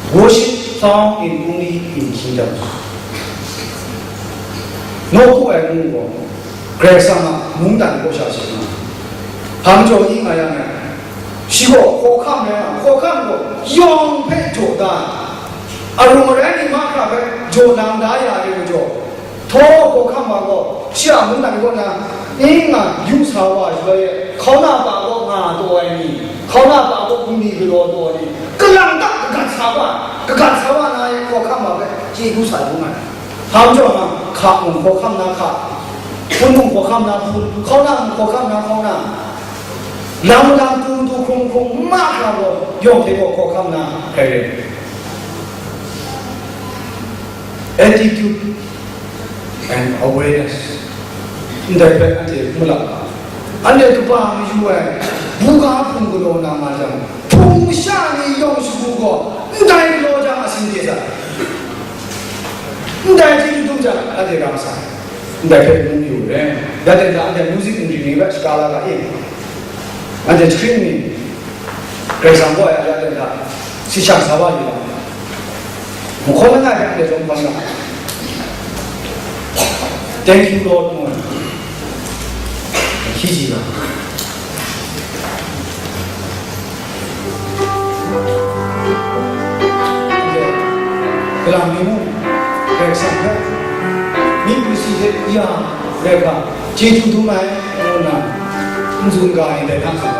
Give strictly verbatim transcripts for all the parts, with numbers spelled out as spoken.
Worship found in only in kingdom. Nawku ai mung gaw, Karai Kasang a mungdan kaw sha sharin nga ai. Hpa majaw ni nga yang ai, shi gaw hkawhkam rai nga, hkawhkam gaw yawng hpe jaw da ai. Arung arai ni mahkra hpe jaw nang da ya ai majaw, htaw hkawhkam wa gaw, shi a mungdan kaw na, ning nga yu sa wa ai shaloi e, hkauna pa kaw nga taw ai ni, hkauna pa kaw bungli galaw taw ai ni, kalang tak kagat sa wa, kagat sa wa na e hkawhkam wa hpe chyeju sa yu nga ai. Hpa majaw nga, hka mung hkawhkam na hka, hpun mung hkawhkam na hpun, hkauna mung hkawhkam na hkauna, lam malam tu tu hkrung hkrung mahkra gaw, yawng hte gaw hkawhkam na hkrai rai. Attitude and awareness. Ndai hpe anhte malap ga. Anhte kaba mayu ai, buga hpung galaw na nga jang, hpung masha ni yawng shagu gaw ndai galaw jang a sin de sa. Ndai chyeju dum jang, anhte rang sa. Ndai hpe mung yu re. Ya ten da anhte music industry ni hpe shaka la ga e. Anhte screen ni Karai Kasang kaw ai ya ten da si shang sa wa yu ga. Mahkaw langai hpe anhte zawn hpan ga. Thank you, Lord, ngu ai. Hkyi ji ga. Galam mi mung, Karai Kasang hpe, myit masi hte ya, rai hkra, chyeju dum ai, ngu nna, n tsun ga ai ndai hta hkra.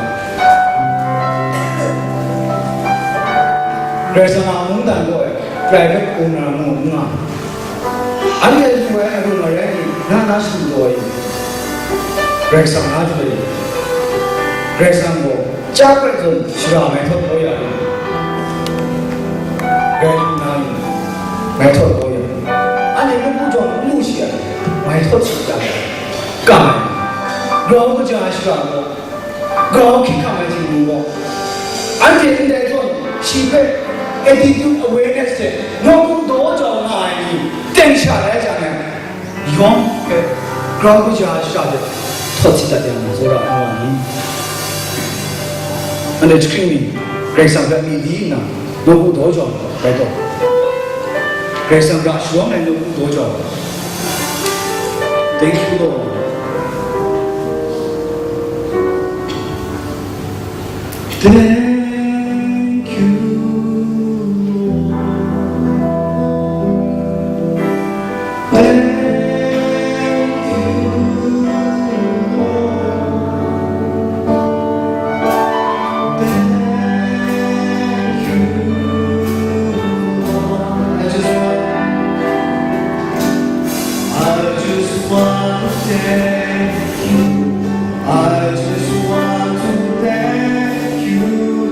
Karai Kasang a mungdan gaw, private owner ngu n nga. Anhte lu ai arung arai ni, na na shadu taw ai, Karai Kasang na joi, Karai Kasang gaw, chyap rai zawn shara mai htawt kau ya ni, rai lu na ni, mai htawt kau ya ni, anhte nawku jawng n mu shi ai, mai htawt shi ai, kang ai, grau kaja ai shara gaw, grau hkying hkam ai htingnu gaw, anhte ndai zawn shi hpe attitude awareness hte nawku daw jau nga ai ni teng sha rai jang ai, yawng hpe grau kaja ai shara hte htawt sit dat yang, tsawra ai wa ni, anhte jahkring ni, Karai Kasang hpe myit di nna, nawku daw jau rai taw. Karai Kasang hta shadawn ai nawku daw jau. Thank you, Lord. Thank you, Lord. Thank you, Lord. Thank you, Lord. I just want, I just want to thank you. I just want to thank you,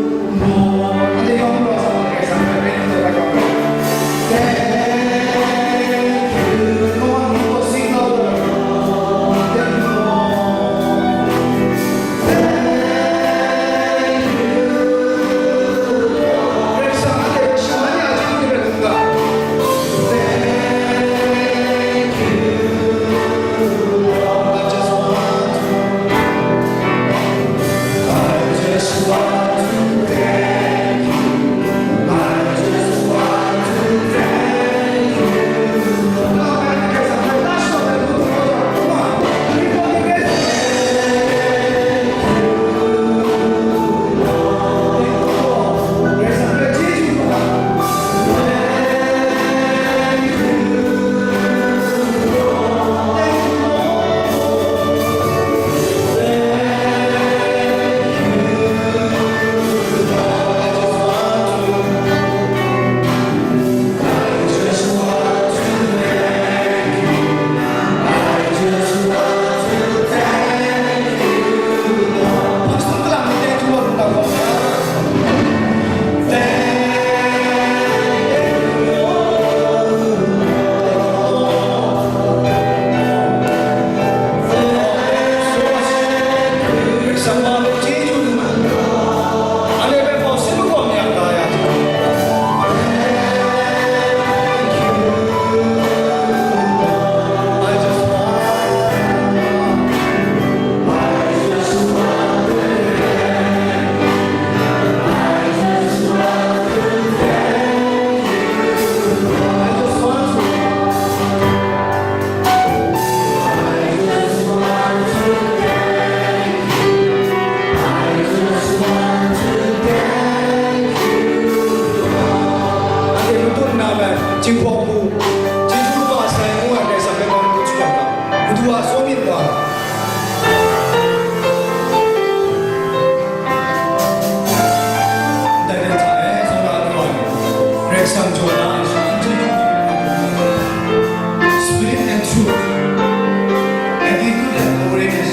Jinghpaw hku, chyeju kaba sai ngu ai Karai Kasang hpe ngai n chyu ai ga, Madu a tsawmyit wa, ndai rai hta e, tsawra ai wa, Karai Kasang jaw na ai sha, chyeju, spirit and truth, and be good and holiness.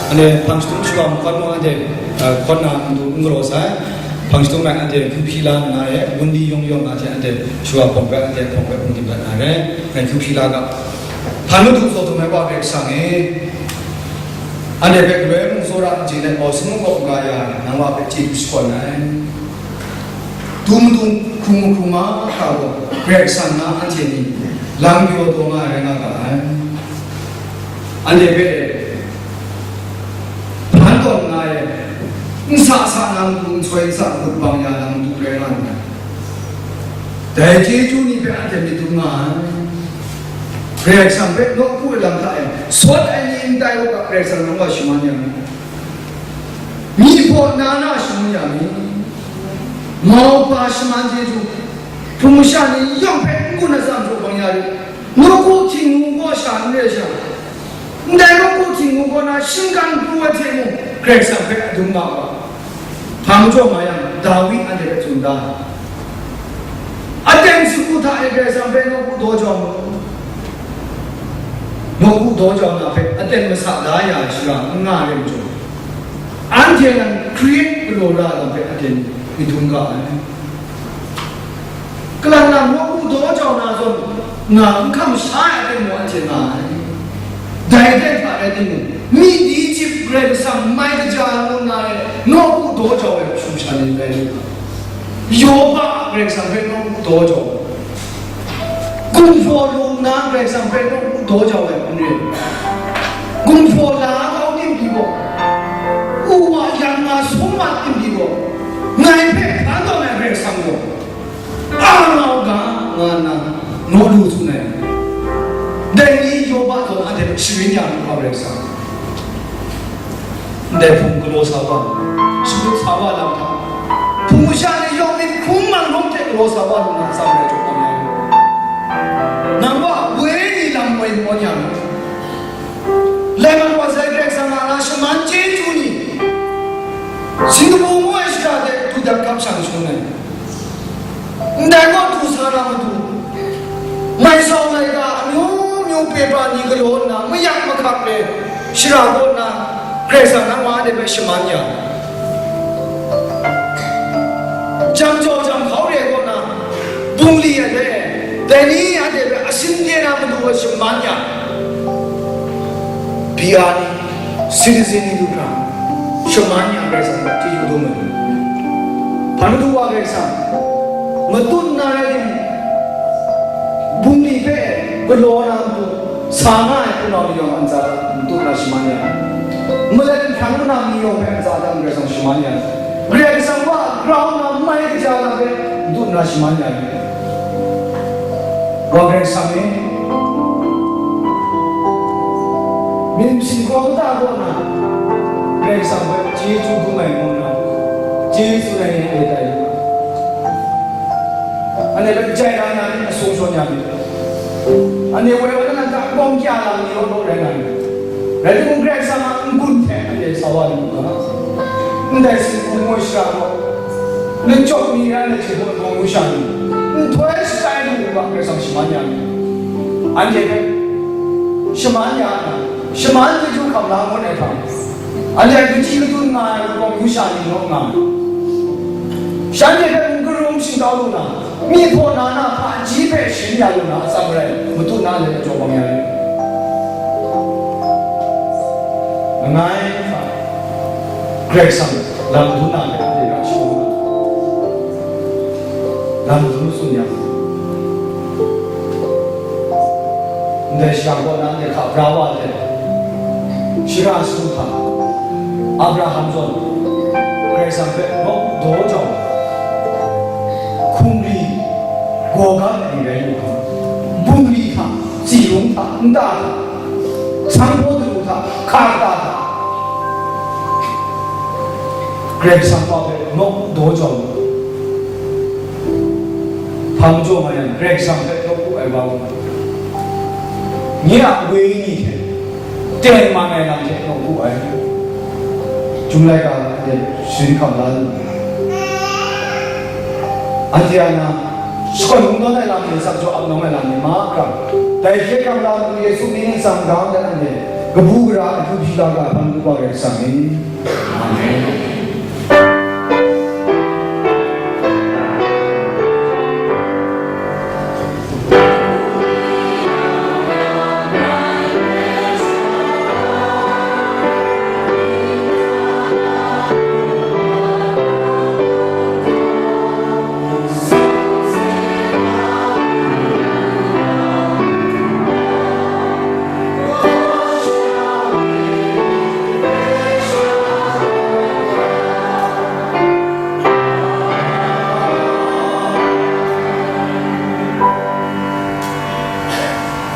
Anhte hpang shatung shawa mahkawn mung anhte, uh, hkawn na matu n galaw sai. Hpang shatung rai anhte hkyu hpyi la nna re, wunli yawng yawng na hte anhte shawa hpawng bai anhte hpawng bai hpung dim dat na re, ngai hkyu hpyi la ga. Hpan madu tsaw dum ai Wa Karai Kasang e, anhte hpe galoi mung tsawra n chye let, Mawsum mung kaw n ga ya ai, nang Wa hpe chyeju shakawn ai. Dung dung hkrung mahkrung mahkra gaw, Karai Kasang na anhte ni lam pyaw taw nga ai rai nga ga ai. Anhte hpe hpan tawn nna e, n sa sa na matu, n soi n sa, ngut bang ya na matu rai nga nngai. Dai chyeju ni hpe anhte myit dum nga ai. Karai Kasang hpe nawku ai lam hta e sawt ai ni n tai u ga, Karai Kasang nang wa shaman ya mi. Myi hpaw na na shangun ya mi. Mau hpa shaman chyeju, hpung masha ni yawng hpe n gun atsam jaw bang ya rit. Nawku hkying ngu gaw sha n re sha, ndai nawku Htingnu kaw na shinggan pru ai hte mung, Karai Kasang hpe adum nga wa. Hpa majaw nga yang, Dawi anhte hpe tsun da, aten sagu hta e Karai Kasang hpe nawku daw jau mu. Nawku daw jau na hpe aten masa da ya ai shara n nga ai rai majaw, anhte nan create galaw ra ai lam hpe aten myit dum ga ai. Kalang lang nawku daw jau na zawn, nga n hkam sha ai aten mung anhte nga ai. Dai hte hta rai timung, myi di chyip Karai Kasang mai kaja ngu nna e nawku daw jau ai hpung sha ni rai lu ga. Yawba Karai Kasang hpe nawku daw jau ai. Gumhpraw lung nna Karai Kasang hpe nawku daw jau ai hpung rai. Gumhpraw la kau tim pyi gaw, u wa yang nga sum mat tim pyi gaw, ngai hpe hpan tawn ai Karai Kasang gaw, a nga u ga, nga nna, naw lu tsun ai. Dai ni Yawba zawn anhte hpe sharin ya lu ga Karai Kasang. Ndai hpung galaw sa wa, shagut sa wa lam hta, hpung masha ni yawng myit hkrum mang rawng hte galaw sa wa lu na, atsam rai jaw na ya. Nang wa wenyi lam woi mawn ya nu. Laman wa sai Karai Kasang a na shaman chyeju ni, Singkapu ngu ai shara de du dat kap shang shangun ai. Ndai gaw du sa na matu, mai sau laika amyu myu pepa ni galaw nna, mayak mahkak re shara kaw nna, Karai Kasang nang wa de hpe shaman ya. Jam jau jam hkau re kaw na, bungli ai hpe, dai ni anhte hpe asin hte na matu ai shaman ya, P R ni, citizen ni du hkra, shaman ya Karai Kasang hpe chyeju dum ai. Hpa matu wa Karai Kasang, matut na rai timung, bungli hpe galaw na matu, sa nga ai hpunau ni yawng antsa hta matut na shaman ya ai. Malet nhprang manam ni yawng hpe antsa hta Karai Kasang shaman ya ai. Karai Kasang wa grau na mai kaja na hpe matut na shaman ya ai. Wa Karai Kasang e, myit masin hkawm kata kaw na, Karai Kasang hpe chyeju dum ai ngu na, chyeju tsun ai ni hpe tai lu. Anhte hpe jai ra na ni, asung shawn ya myit. Anhte woi wa na, nang hta kawng kya lam ni rawt rawt rai nga myit. Rai timung, Karai Kasang a n-gun hte anhte sa wa lu u ga. Ndai singkung moi shara gaw, lachyawk ni rai na hte gaw, gaw ngu sha ni, nhtoi shatai lu u ga, Karai Kasang shaman ya myit. Anhte hpe shaman ya ai, shaman chyeju hkam la ngut ai hta, anhte a kaji kadun nga ai lagaw myu sha ni naw nga ai. Shanhte hpe mung karum shingtau lu na, myi hpaw na na hpaji hpe sharin ya lu na, atsam rai, matut na let na jaw bang ya ai. Langai hta, Karai Kasang lam dun na hpe anhte ra sharawng na, lam dun tsun yang, ndai shara kaw na anhte hka bra wa let, shara shagu hta, Abraham zawn, Karai Kasang hpe nawku daw jau ai, hkungri, gaw ga ai ni rai lu hkra, bungli hta, tsi rung hta, nta hta, sanghpaw daru hta, hka kata hta, Karai Kasang wa hpe nawku daw jau ai. Hpa majaw nga yang, Karai Kasang hpe nawku ai wa u. Nye a wenyi hte, tengman ai lam hte nawku ai. Chyum laika hte sharin hkam la lu. Anhte a na, shakawn hkungdawn ai lam ni, asak jaw ap nawng ai lam ni mahkra, dai hkye hkrang la lu, Yesu mying nsang ga dat anhte, kabu gara akyu hpyi la ga ai hpang du wa Karai Kasang e. Amen.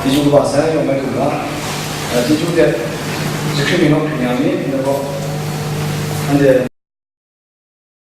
Chyeju kaba sai yawng mai lu ga, chyeju hte, jahkring mi nawk hkring ya mi, ndai gaw, anhte